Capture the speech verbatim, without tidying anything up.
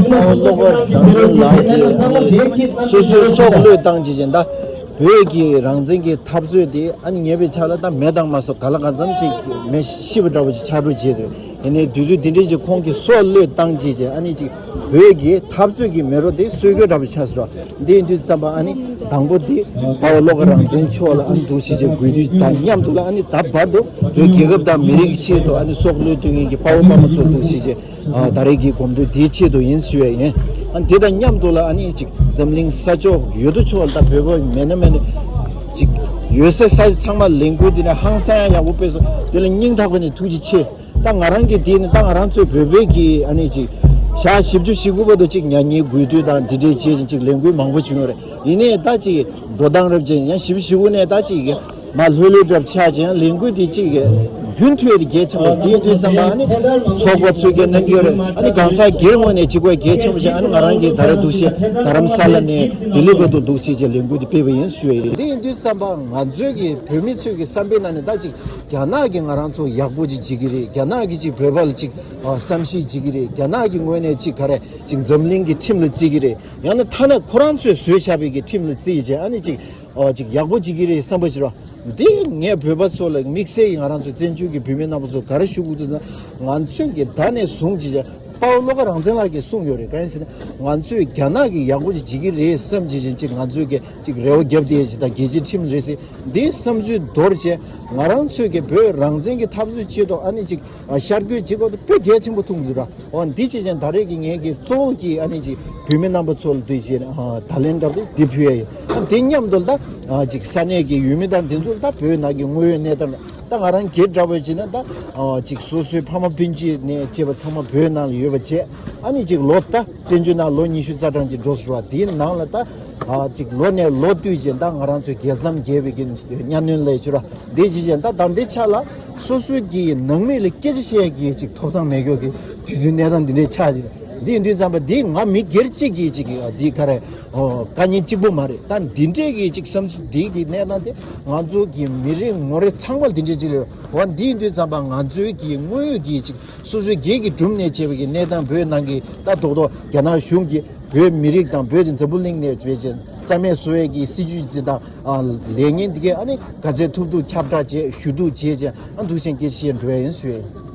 དཔའ་བོ་བློ་དགའ་རང་བཙན་ལགས་ཀྱིས་ཨ་ནི་སོ་སོའི་སྲོག་བློས་བཏང་བྱས་ཅན་ད་བོད་ཀྱི་རང་བཙན་གྱི་འཐབ་རྩོད་དེ་ཨ་ནི་ཉེ་བའི་ཆར་ལ་ད་མེ་དང་མ་སོགས་ག་ལ་གང་འཚམ་ཅིག་མེ་ཤི་བ་འདྲ་བོ་ཅིག་ཆགས་འགྲོ་བྱས་འདུག་ཡིན་ནའི་དུས་ཚོད་འདི་འདྲའི་ཅིག་ཁོང་གིས་སྲོག་བློས་བཏང་བྱས་ཅན་ཨ་ནི་ཅིག་བོད་ཀྱི་འཐབ་རྩོད་ཀྱི་མེ་རོ་དེ་གསོད་རྒྱུ་འདྲ་བོ་ཆགས་སོང་། འདི་ཡིན་དུས་ཙམ་པ་ཨ་ནི་དང་པོ་དེ་དཔའ་བོ་བློ་དགའ་རང་བཙན་མཆོག་ལ་ཨ་ནི་འདུག་བྱས་ཅན་གུས་འདུད་དང་མཉམ་དུ་ལ་ཨ་ནི་ད་བར་དུ་བོད་རྒྱལ་ཁབ་དང་མི་རིགས་ཆེད་དུ་ཨ་ནི་སྲོག་བློས་གཏོང་མཁན་གྱི་དཔའ་བོ་དཔའ་མོ་ཚོ་འདུག་བྱས་ཅན། ཨ། ད་རེས་ཀྱི་གོམ་བགྲོད་དེའི་ཆེད་དུ་ཡིན་ཞུ་ཡས་ཡིན། ཨ། དེ་དང་མཉམ་དུ་ལ་ཨ་ནི་ཅིག་འཛམ་གླིང་ས་ཕྱོགས་ཡོད་དོ་ཅོག་ལ་ད་བོད་པ་མེད་ན་མེད་ན་ཅིག་ཡོད་སའི་ས་ཆ་ཚང་མ་ལས་འགུལ་འདི་ནས་ཧང་སང་ཡག་པོ་སྤེལ་སོང་། དེ་ལ་སྙིང་ཐག་པ་ནས་ཐུགས་རྗེ་ཆེ། ད་ང་རང་གི་དེ་ནི་ད་ང་རང་ཚོའི་བོད་པའི་གི་ཨ་ནི་ཅིག་ཞག་བཞི་བཅུ་ཞེ་དགུ་བར་དུ་ཅིག་མྱ་ངན་གུས་འདུད་དང་འདི་འདྲའི་བྱས་ཅིག་ལས་འགུལ་མང་པོ་བྱུང་ཡོད་རེད། ཡིན་ནའི་ད་ཅིག་འགྲོ་སྟངས་རབ་ཅན་ཡང་བཞི་བཅུ་ཞེ་དགུ་ནས་ད་ཅིག་མ་ལྷོད་ལྷོད་འདྲ་ཆགས་ཅིང་ལས་འགུལ་འདི་གཅིག་རྒྱུན་མཐུད་དེ་གལ་ཆེན་པོ་དེ་ཡིན་དུས་ཙམ་པ་ཨ་ནི་ཚོགས་པ་ཚོས་ཀྱི་གནང་གི་ཡོད་རེད། ཨ་ནི་གང་ཟག་སྒེར་ངོས་ནས་གཅིག་པ་གལ་ཆེན་པོ་ཞིག་ཨ་ནི་ང་རང་གིས་ད་རེས་འདུག་བྱས་རྡ་རམ་ས་ལ་ནས་ལྡི་ལི་བར་དུ་འདུག་བྱས་ཀྱི་ལས་འགུལ་འདི་སྤེལ་བ་ཡིན་ཞུ་ཡ་ཡིན། དེ་ཡིན་དུས་ཙམ་པ་ང་ཚོའི་གི་བོད་མི་ཚོས་ཀྱི་བསམ་པའི་ནང་ནས་ད་ཅིག་རྒྱ་ནག་གིས་ང་རང་ཚོ་ཡག་པོ་ཅིག་བྱེད་ཀྱི་རེད། རྒྱ་ནག་གིས་ཅིག་བོད་པ་ལ་ཅིག་ཨ་བསམ་ཤེས་བྱེད་ཀྱི་རེད། རྒྱ་ནག་གི་ངོས་ནས་ཅིག་ག་རེ་ཅིག་འཛམ་གླིང་གི་ཁྲིམས་ལ་བརྩི་གི་རེད། ཡང་ན་ཐ་ན་ཁོ་རང་ཚོས་བཟོས་བཞག་པའི་གི་ཁྲིམས་ལ་བརྩིས་བྱས་ཨ་ནི་ཅིག་ཨ་ཅིག་ཡག་པོ་བྱེད་ཀྱི་རེད་བསམ་པ་ཞིག་རེད། འདི་ངས་བོད་པ་ཚོ་ལ་དམིགས་བསལ་གྱི་ང་རང་ཚོ་བཙན་བྱོལ་གྱི་བོད་མི་རྣམ་པ་ཚོ་ག་རེ་ཞུ་དགོས་འདུག་ན། ང་ཚོས་ཀྱི་ད་ནས་བཟུང་ཅིག་བྱས་དཔའ་བོ་བློ་དགའ་རང་བཙན་ལགས་ཀྱིས་གསུངས་ཡོད་རེད། གང་ཡིན་ཟེར་ན་ང་ཚོས་རྒྱ་ནག་གིས་ཡག་པོ་ཅིག་བྱེད་ཀྱི་རེད་བསམ་བྱས་ཅིག་ང་ཚོས་ཀྱི་ཅིག་རེ་བ་བརྒྱབ་བསྡད་ཅིག་ད་རྒྱལ་སྤྱིའི་ཁྲིམས་རེད་ཟེར། འདིའི་བསམ་ཚུལ་དོར་བྱས་ང་རང་ཚོས་ཀྱི་བོད་རང་བཙན་གྱི་འཐབ་རྩོད་ཆེད་དུ་ཨ་ནི་ཅིག་ཤར་བསྐྱོད་བྱེད་དགོས་དེ་དཔེ་གལ་ཆེན་པོ་མཐོང་གི་འདུག་ར། འོ་འདི་བྱས་ཙང་ད་རེས་ཀྱི་ངས་ཀྱི་གཙོ་བོ་གྱི་ཨ་ནི་ཅིག་བོད་མི་རྣམ་པ་ཚོ་ལ་འདུས་བྱས་ད་ལན་འདྲ་པོ་འདི་ཕུལ་ཡ་ཡིན། ཨ་དེ་མཉམ་དུ་ད་ཅིག་ས་གནས་ཀྱི་ཡུལ་མི་དང་འདི་ཚོ་ལ་ད་བོད་ནང་གི་དངོས་ཡོད་གནས་སྟངས་ད་ང་རང་སྒེར་འདྲ་པོ་བྱས་ན་ད་ཅིག་སོ་སོའི་ཕ་མ་སྤུན་མཆེད་ནས་བཅས་པ་ཚང་མ་བོད་ནང་ལ་ཡོད་པ་བྱས་ཨ་ནི་ཅིག་ལོ་ད་བཙན་བྱོལ་ནང་ལོ་ཉི་ཤུ་རྩ་གྲངས་ཅིག་འགྲོ་སོང་བ་དེའི་ནང་ལ་ད། ཨ་ཅིག་ལོ་ནས་ལོ་བསྟུད་ཅིང་ད་ང་རང་ཚོའི་རྒྱལ་མཚམས་རྒྱས་པའི་གི་གཉའ་གནོན་ལས་བྱུར་བ་འདི་ཅི་ཅན་ད་ད་འདི་ཆ་ལ་སོ་སོའི་གི་ནང་མི་ལ་སྐད་ཆ་བཤད་ཀྱི་ཅིག་ཐོབ་ཐང་མེད་མཁན་གྱི་དུས་ཚོད་གནས་སྟངས་འདི་འདྲའི་ཆགས་ཅིག་འདི་ཡིན་དུས་ཙམ་པ་འདི་ང་མི་སྒེར་གཅིག་གི་ཅིག་གི་འདི་ག་རེ་ཨོ་དཀའ་ངལ་གཅིག་པོ་མ་རེད། ད་འདི་འདྲའི་གི་ཅིག་བསམ་ཚུལ་འདི་གི་གནས་སྟངས་དེ་ང་ཚོ་གི་མི་རེ་ངོ་རེ་ཚང་མ་ལ་འདི་འདྲའི་ཅིག་རེད། འོ་འདི་ཡིན་དུས་ཙམ་པ་ང་ཚོའི་གི་དངོས་ཡོད་ཀྱི་ཅིག་སོ་སོའི་སྒེར་གྱི་སྒྲུབ་ནས་བྱས་པའི་གི་གནས་སྟངས་བོད་ནང་གི་ད་རྡོག་རྡོག་རྒྱ་ནག་གཞུང་གིས་བོད་མི་རིགས་དང་བོད་དེ་འཛམ་བུ་གླིང་ནས་བྱས་ཅན་རྩ་མེད་བཟོ་བའི་གི་སྲིད་ཇུས་དེ་དང་ཨ་ལས་ངན་དེ་གས་ཨ་ནི་ག་ཚད་ཐུབ་ཐུབ་ཁྱབ་བསྒྲགས་བྱས་ཞུ་གཏུག་བྱས་ཅན་ཨ་འདུག་ཅན་སྐད་ཆ་བཤད་འགྲོ་ཡ་ཡིན་ཞུ་ཡ་ཡིན།